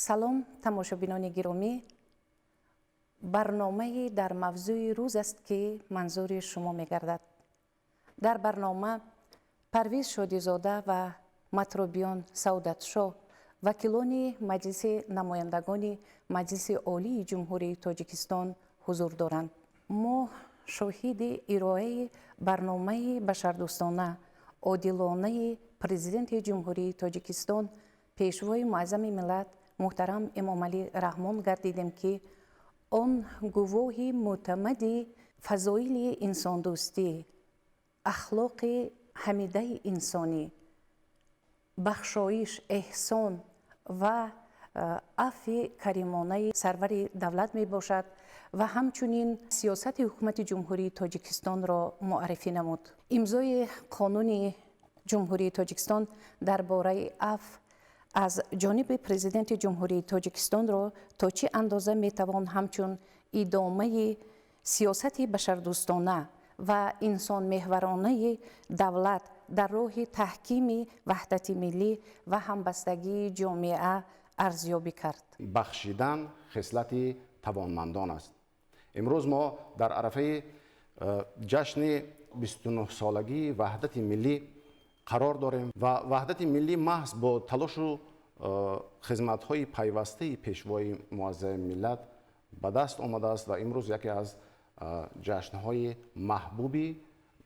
Салом, тамошобинони гиромӣ. Барномаи дар мавзӯи рӯз аст, ки манзури шумо мегардад. Дар барнома Парвиз Шодизода ва Матрубиён Саодатшоҳ, вакилони Маҷлиси намояндагони Маҷлиси Олии Ҷумҳурии Тоҷикистон, ҳузур доранд. Мо шоҳиди ироаи барномаи башардӯстона, одилонаи Президенти Ҷумҳурии Тоҷикистон, Пешвои Муаззами миллат муҳтарам Эмомалӣ Раҳмон гардидем, ки он гувоҳи мӯътамади фазоили инсондӯстӣ, ахлоқи ҳамидаи инсонӣ, бахшоиш, эҳсон ва афви каримонаи сарвари давлат мебошад ва ҳамчунин сиёсати Ҳукумати Ҷумҳурии Тоҷикистонро муаррифӣ намуд. Имзои Қонуни Ҷумҳурии Тоҷикистон дар бораи афв аз ҷониби Президенти Ҷумҳурии Тоҷикистонро то чӣ андоза метавон ҳамчун идомаи сиёсати башардӯстона ва инсонмеҳваронаи давлат дар роҳи таҳкими ваҳдати миллӣ ва ҳамбастагии ҷомеа арзёбӣ кард? Бахшидан хислати тавонмандон аст. Имрӯз мо дар арафаи ҷашни 29-солагии ваҳдати миллӣ қарор дорем ва ваҳдати миллӣ маҳз бо талошу хизматҳои пайвастаи Пешвои Муаззами миллат ба даст омадааст ва имрӯз яке аз ҷашнҳои маҳбуби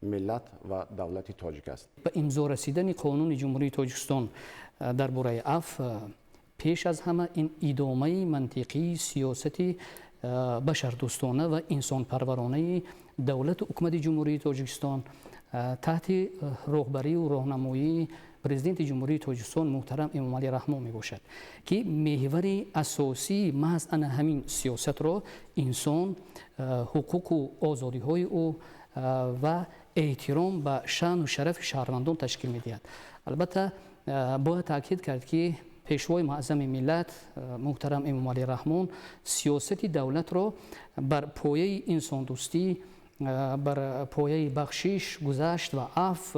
миллат ва давлати тоҷик аст. Ба имзо расидани Қонуни Ҷумҳурии Тоҷикистон дар бораи афв пеш аз ҳама ин идомаи мантиқии сиёсати башардӯстона ва инсонпарваронаи давлату ҳукумати Ҷумҳурии Тоҷикистон таҳти роҳбарию роҳнамоии Президенти Ҷумҳурии Тоҷикистон муҳтарам Эмомалӣ Раҳмон мебошад, ки меҳвари асосии маҳз ана ҳамин сиёсатро инсон, ҳуқуқу озодиҳои ӯ ва эҳтиром ба шаъну шарафи шаҳрвандон ташкил медиҳад. Албатта, бояд таъкид кард, ки Пешвои Муаззами миллат муҳтарам Эмомалӣ Раҳмон сиёсати давлатро бар пояи инсондӯстӣ, бар пояи бахшиш, гузашт ва афв,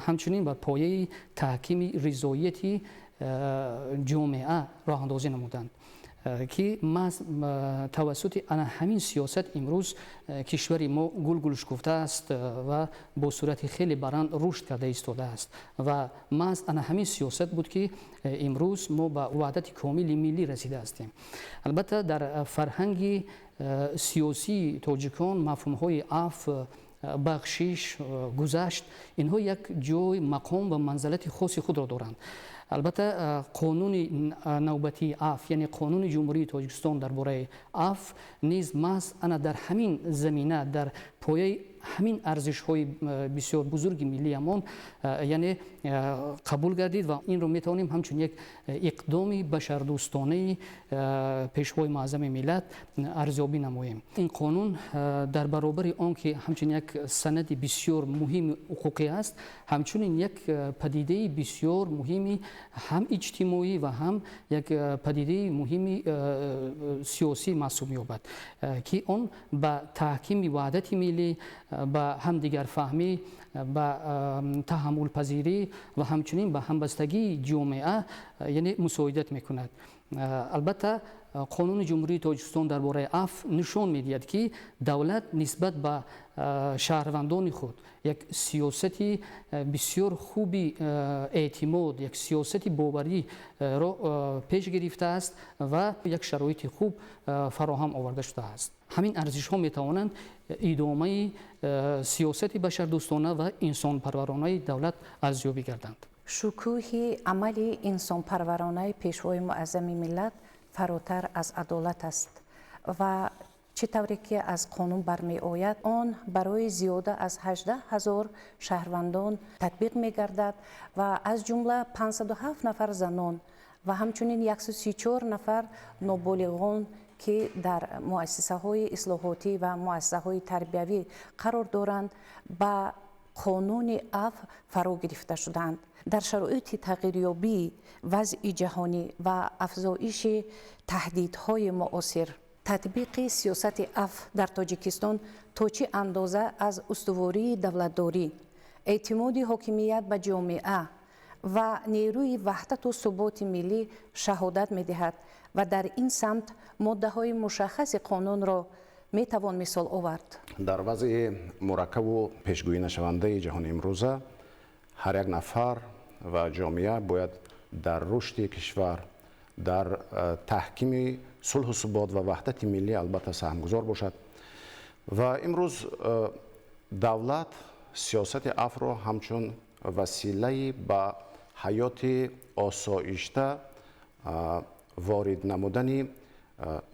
ҳамчунин бар пояи таҳкими ризоияти ҷомеа роҳандозӣ намуданд, ки маҳз тавассути ана ҳамин сиёсат имрӯз кишвари мо гулгул шукуфтааст ва бо суръати хеле баланд рушд карда истодааст. Ва маҳз ана ҳамин сиёсат буд, ки имрӯз мо ба ваҳдати комили миллӣ расидаастем. Албатта, дар фарҳанги сиёсии тоҷикон мафҳумҳои афв, бахшиш, гузашт инҳо як ҷой, мақом ва манзалати хоси худро доранд. Албатта, қонуни навбатии афв, яъне Қонуни Ҷумҳурии Тоҷикистон дар бораи афв низ маҳз ана дар ҳамин замина, дар пояи ҳамин арзишҳои бисёр бузурги миллиамон, яъне қабул гардид ва инро метавонем ҳамчун як иқдоми башардӯстонаи Пешвои Муаззами миллат арзёбӣ намоем. Ин қонун дар баробари он ки ҳамчун як санади бисёр муҳими ҳуқуқӣ аст, ҳамчунин як падидаи бисёр муҳими ҳам иҷтимоӣ ва ҳам як падидаи муҳими сиёсӣ маҳсуб меёбад, ки он ба таҳкими ваҳдати миллӣ, ба ҳамдигарфаҳмӣ, ба таҳаммулпазирӣ ва ҳамчунин ба ҳамбастагии ҷомеа, яъне мусоидат мекунад. Албатта, Қонуни Ҷумҳурии Тоҷикистон дар бораи афв нишон медиҳад, ки давлат нисбат ба шаҳрвандони худ як сиёсати бисёр хуби эътимод, як сиёсати бовариро пеш гирифтааст ва як шароити хуб фароҳам оварда шудааст. Ҳамин арзишҳо метавонанд идомаи сиёсати башардӯстона ва инсонпарваронаи давлат арзёбӣ гарданд. Шукӯҳи амали инсонпарваронаи Пешвои Муаззами миллат фаротар аз адолат аст ва чӣ тавре ки аз қонун бармеояд, он барои зиёда аз 18 000 шаҳрвандон татбиқ мегардад ва аз ҷумла 507 нафар занон ва ҳамчунин 134 нафар ноболиғон, ки дар муассисаҳои ислоҳотӣ ва муассисаҳои тарбиявӣ қарор доранд, ба қонуни афв фаро гирифта шудаанд. Дар шароити тағйирёбии вазъи ҷаҳонӣ ва афзоиши таҳдидҳои муосир татбиқи сиёсати афв дар Тоҷикистон то чӣ андоза аз устувории давлатдорӣ, эътимоди ҳокимият ба ҷомеа ва нерӯи ваҳдату суботи миллӣ шаҳодат медиҳад? Ва дар ин самт моддаҳои мушаххаси қонунро метавон мисол овард. Дар вазъи мураккабу пешгӯӣ нашавандаи ҷаҳони имрӯза ҳар як нафар ва ҷомеа бояд дар рушди кишвар, дар таҳкими сулҳу субот ва ваҳдати миллӣ албатта саҳмгузор бошад. Ва имрӯз давлат сиёсати афвро ҳамчун василаи ба ҳаёти осоишта ворид намудани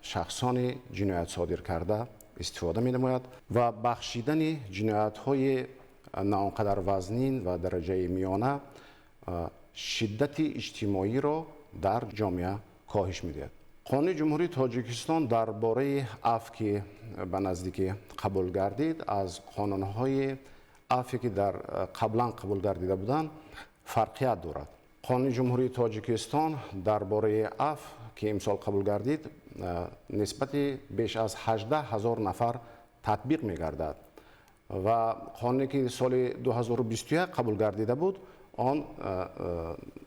шахсони ҷиноят содир карда истифода менамояд ва бахшидани ҷиноятҳои на он қадар вазнин ва дараҷаи миёна шиддати иҷтимоиро дар ҷомеа коҳиш медиҳад. Қонуни Ҷумҳурии Тоҷикистон дар бораи афв, ки ба наздикӣ қабул гардид, аз қонунҳои афве, ки дар қаблан қабул гардида буданд, фарқият дорад. Қонуни Ҷумҳурии Тоҷикистон дар бораи афв, ки имсол қабул гардид, нисбати беш аз 18 ҳазор нафар татбиқ мегардад ва қонуне, ки соли 2021 қабул гардида буд, он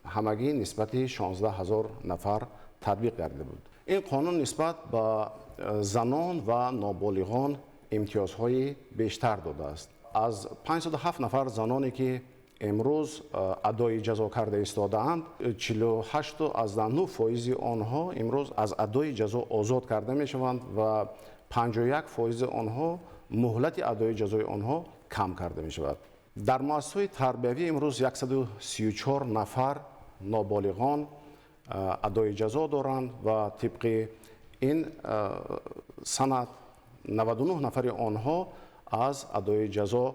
ҳамагӣ нисбати 16 ҳазор нафар татбиқ гардида буд. Ин қонун нисбат ба занон ва ноболиғон имтиёзҳои бештар додааст. Аз 507 нафар заноне, ки имрӯз адои ҷазо карда истодаанд, 48,9% онҳо имрӯз аз адои ҷазо озод карда мешаванд ва 51% онҳо муҳлати адои ҷазои онҳо кам карда мешавад. Дар муассисаҳои тарбиявӣ имрӯз 134 нафар ноболиғон адои ҷазо доранд ва тибқи ин санад 99 нафари онҳо аз адои ҷазо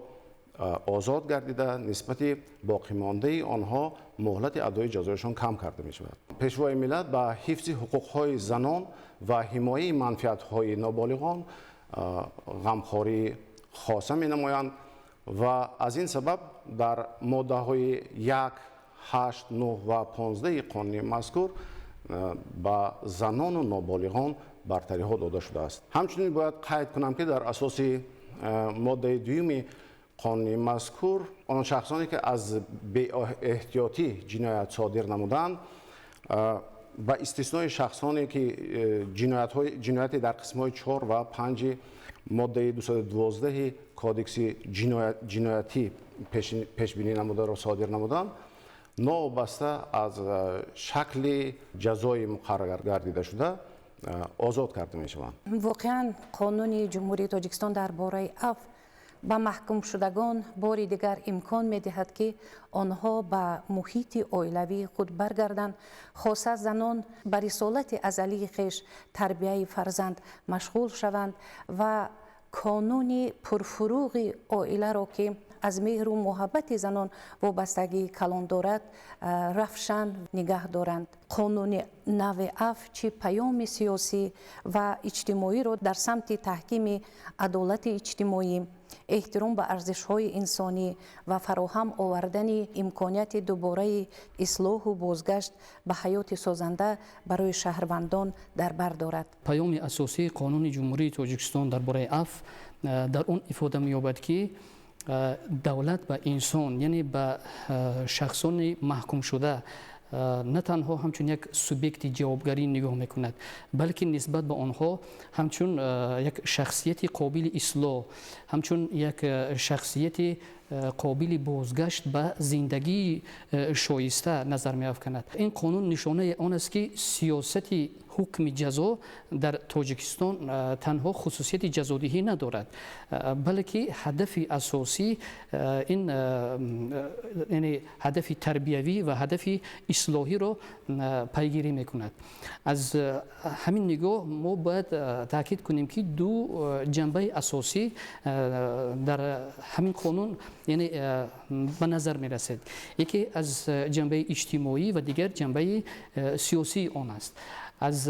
озод гардида, нисбати боқимондаи онҳо муҳлати адои ҷазояшон кам карда мешавад. Пешвои миллат ба ҳифзи ҳуқуқҳои занон ва ҳимояи манфиатҳои ноболиғон ғамхории хоса менамоянд ва аз ин сабаб дар моддаҳои 1, 8, 9 ва 15 қонуни мазкур ба занону ноболиғон бартариҳо дода шудааст. Ҳамчунин бояд қайд кунам, ки дар асоси моддаи дуюми қонуни мазкур он шахсоне, ки аз беэҳтиётӣ ҷиноят содир намуданд, ба истиснои шахсоне, ки ҷинояте дар қисмҳои 4 ва 5 моддаи 212 кодекси ҷиноятӣ пешбинӣ намударо содир намуданд, новобаста аз шакли ҷазои муқаррар гардида шуда озод карда мешаванд. Воқеан, Қонуни Ҷумҳурии Тоҷикистон дар бораи афв ба маҳкумшудагон бори дигар имкон медиҳад, ки онҳо ба муҳити оилавии худ баргарданд, хоса занон ба рисолати азалии хеш, тарбияи фарзанд, машғул шаванд ва қонуни пурфуруғи оиларо, ки аз меҳру муҳаббати занон вобастагии калон дорад, равшан нигаҳ доранд. Қонуни нави афв чӣ паёми сиёсӣ ва иҷтимоиро дар самти таҳкими адолати иҷтимоӣ, эҳтиром ба арзишҳои инсонӣ ва фароҳам овардани имконияти дубораи ислоҳу бозгашт ба ҳаёти созанда барои шаҳрвандон дар бар дорад? Паёми асосии Қонуни Ҷумҳурии Тоҷикистон дар бораи афв дар он ифода меёбад, ки давлат ба инсон, яъне ба шахсони маҳкумшуда, на танҳо ҳамчун як субъекти ҷавобгарӣ нигоҳ мекунад, балки нисбат ба онҳо ҳамчун як шахсияти қобили ислоҳ, ҳамчун як шахсияти қобили бозгашт ба зиндагии шоиста назар меафканад. Ин қонун нишонаи он аст, ки сиёсати ҳукми ҷазо дар Тоҷикистон танҳо хусусияти ҷазодиҳӣ надорад, балки ҳадафи асосӣ ин, яъне ҳадафи тарбиявӣ ва ҳадафи ислоҳиро пайгирӣ мекунад. Аз ҳамин нигоҳ мо бояд таъкид кунем, ки ду ҷанбаи асосӣ дар ҳамин қонун, яъне, ба назар мерасад. Яке аз ҷанбаи иҷтимоӣ ва дигар ҷанбаи сиёсии он аст. Аз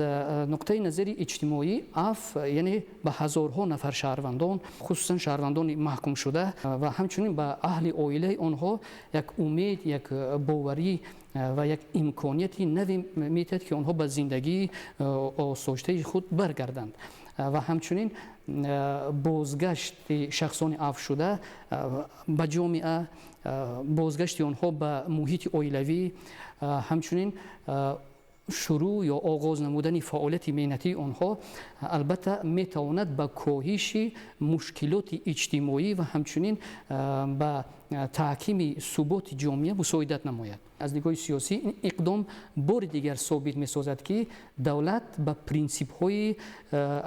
нуқтаи назари иҷтимоӣ, афв, яъне, ба ҳазорҳо нафар шаҳрвандон, хусусан шаҳрвандони маҳкумшуда ва ҳамчунин ба аҳли оилаи онҳо, як умед, як боварӣ ва як имконияти нави метиҳад, ки онҳо ба зиндагии осоиштаи худ баргарданд, ва ҳамчунин бозгашти шахсони афвшуда ба ҷомеа, бозгашти онҳо ба муҳити оилавӣ, ҳамчунин Шурӯъ ё оғоз намудани фаъолияти меҳнатии онҳо албатта метавонад ба коҳиши мушкилоти иҷтимоӣ ва ҳамчунин ба таҳкими суботи ҷомеа мусоидат намояд. Аз нигоҳи сиёсӣ ин иқдом бори дигар собит месозад, ки давлат ба принсипҳои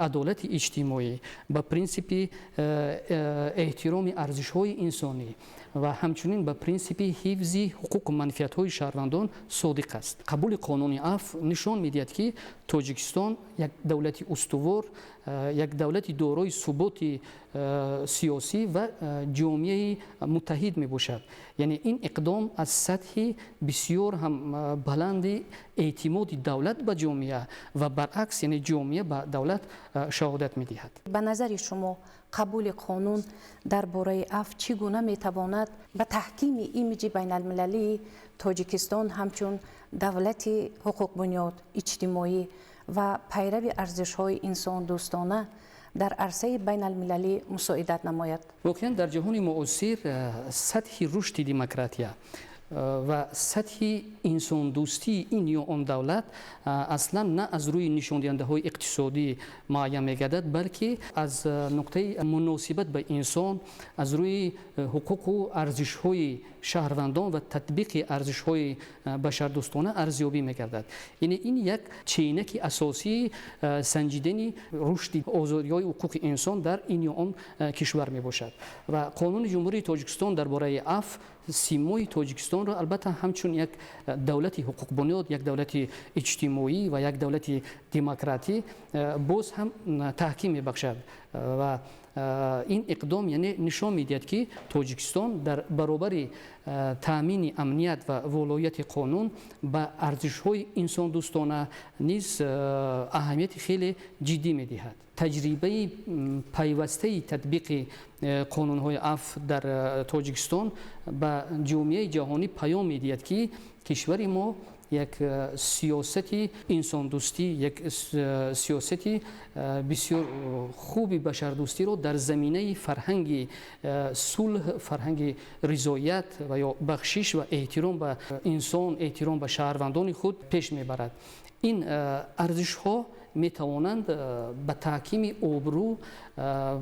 адолати иҷтимоӣ, ба принсипи эҳтироми арзишҳои инсонӣ ва ҳамчунин ба принсипи ҳифзи ҳуқуқу манфиатҳои шаҳрвандон содиқ аст. Қабули қонуни афв нишон медиҳад, ки Тоҷикистон як давлати устувор, як давлати дорои суботи сиёсӣ ва ҷомеаи муттаҳид мебошад. Яъне ин иқдом аз сатҳи бисёр ҳам баланди эътимоди давлат ба ҷомеа ва баръакс, яъне ҷомеа ба давлат шаҳодат медиҳад. Ба назари шумо, қабули қонун дар бораи афв чӣ гуна метавонад ба таҳкими имиҷи байналмилалии Тоҷикистон ҳамчун давлати ҳуқуқбунёд, иҷтимоӣ ва пайрави арзишҳои инсондӯстона дар арсаи байналмилалӣ мусоидат намояд? Воқеан, дар ҷаҳони муосир сатҳи рушди демократия ва сатҳи инсондӯстии ин ё он давлат аслан на аз рӯи нишондиҳандаҳои иқтисодӣ муайян мегардад, балки аз нуқтаи муносибат ба инсон, аз рӯи ҳуқуқу арзишҳои шаҳрвандон ва татбиқи арзишҳои башардӯстона арзёбӣ мегардад. Яъне ин як ченаки асосии санҷидани рушди озодиҳои ҳуқуқи инсон дар ин ё он кишвар мебошад. Ва Қонуни Ҷумҳурии Тоҷикистон дар бораи афв симои Тоҷикистонро албатта ҳамчун як давлати ҳуқуқбунёд, як давлати иҷтимоӣ ва як давлати демократӣ боз ҳам таҳким мебахшад. Ва ин иқдом, яъне, нишон медиҳад, ки Тоҷикистон дар баробари таъмини амният ва волоияти қонун ба арзишҳои инсондӯстона низ аҳамияти хеле ҷиддӣ медиҳад. Таҷрибаи пайвастаи татбиқи қонунҳои афв дар Тоҷикистон ба ҷомеаи ҷаҳонӣ паём медиҳад, ки кишвари мо як сиёсати инсондӯстӣ, як сиёсати бисёр хуби башардӯстиро дар заминаи фарҳанги сулҳ, фарҳанги ризоят ва ё бахшиш ва эҳтиром ба инсон, эҳтиром ба шаҳрвандони худ пеш мебарад. Ин арзишҳо метавонанд ба таҳкими обрӯ,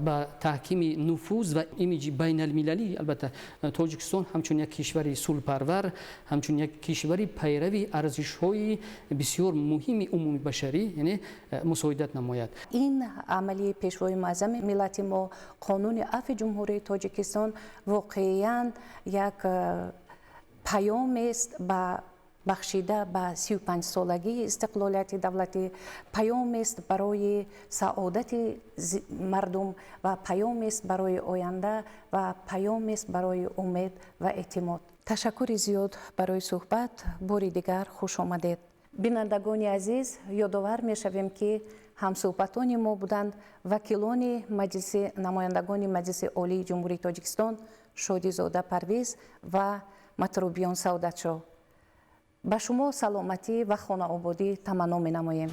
ба таҳкими нуфуз ва имиҷи байналмилалӣ албатта Тоҷикистон ҳамчун як кишвари сулҳпарвар, ҳамчун як кишвари пайрави арзишҳои бисёр муҳими умумибашарӣ, яъне, мусоидат намояд. Ин амали Пешвои муаззами миллати мо, Қонуни афви Ҷумҳурии Тоҷикистон, воқеан як паёмест ба бахшида ба 35-солагии истиқлолияти давлатӣ, паёмест барои саодати мардум ва паёмест барои оянда ва паёмест барои умед ва эътимод. Ташаккури зиёд барои суҳбат. Бори дигар хуш омадед. Бинандагони азиз, ёдовар мешавем, ки ҳамсӯҳбатони мо буданд вакилони Маҷлиси намояндагони Маҷлиси Олии Ҷумҳурии Тоҷикистон Шодизода Парвиз ва Матрубиён Саодатшоҳ. Ба шумо саломатӣ ва хонаободӣ таманно менамоем.